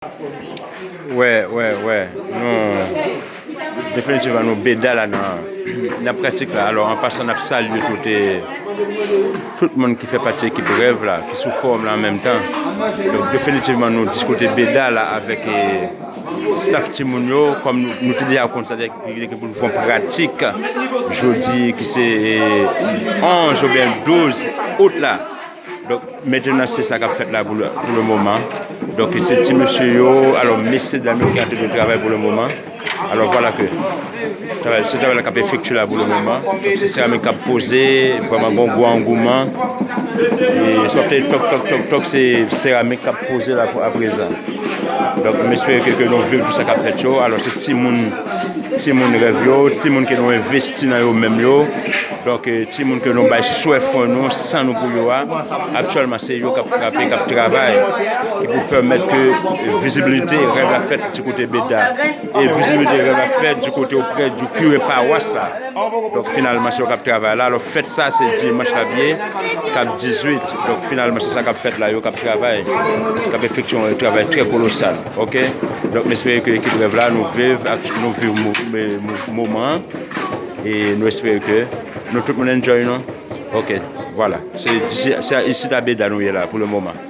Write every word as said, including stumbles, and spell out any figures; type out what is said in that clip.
Wè, wè, wè. Nou, definitivman, nou Beda la nan, nan pratik la. Alò, an pasan, n ap salye tout, eh, tout moun ki fè pati ekip Rèv la, ki sou fowòm la an menm tan. Donk, definitivman, nou di kote Beda la avèk, eh, staff timoun yo, kòm nou, nou te deja konn sa, ki, ki pou nou fè yon pratik jodi, ki se, eh, onz oubyen douz out la. Donk, mentnan, se sa k ap fèt la pou le, pou le moman. Donk, se ti mesye yo, alò, mesye dam yo ki antrennen travay pou le moman. Alò, vwala ke travay, se travay la k ap efektye la pou le moman. Donk, se seramik k ap poze, vrèman gon gwo angouman. E sa te tok, tok, tok, tok, se seramik k ap poze la pou, aprezan. Donk, m espere ke, ke nou viv tout sa k ap fèt yo. Alò, se timoun, timoun Rèv yo, timoun ke nou envesti nan yo menm yo. Donk, eh, timoun ke nou bay swè fò nou, san nou pou yo a, aktyèlman, se yo k ap frape, k ap travay, ki pou pèmèt ke, eh, vizibilite Rèv la fèt di kote Beda. E vizibilite Rèv la fèt di kote oprè di kire pawas la. Donk, finalman, se yo k ap travay la. Alò, fèt sa, se dimanch l ap ye, k ap dizuit. Donk, finalman, se sa k ap fèt la, yo k ap travay, k ap efektye yon travay trè kolosal. Oke? Donk, m espere ke ekip Rèv la, nou viv, ak, nou viv mo-, mo-, moman an. E nou espere ke nou tout moun enjoy nou. Oke, vwala. Se, se, se isit a Beda nou ye la pou le moman.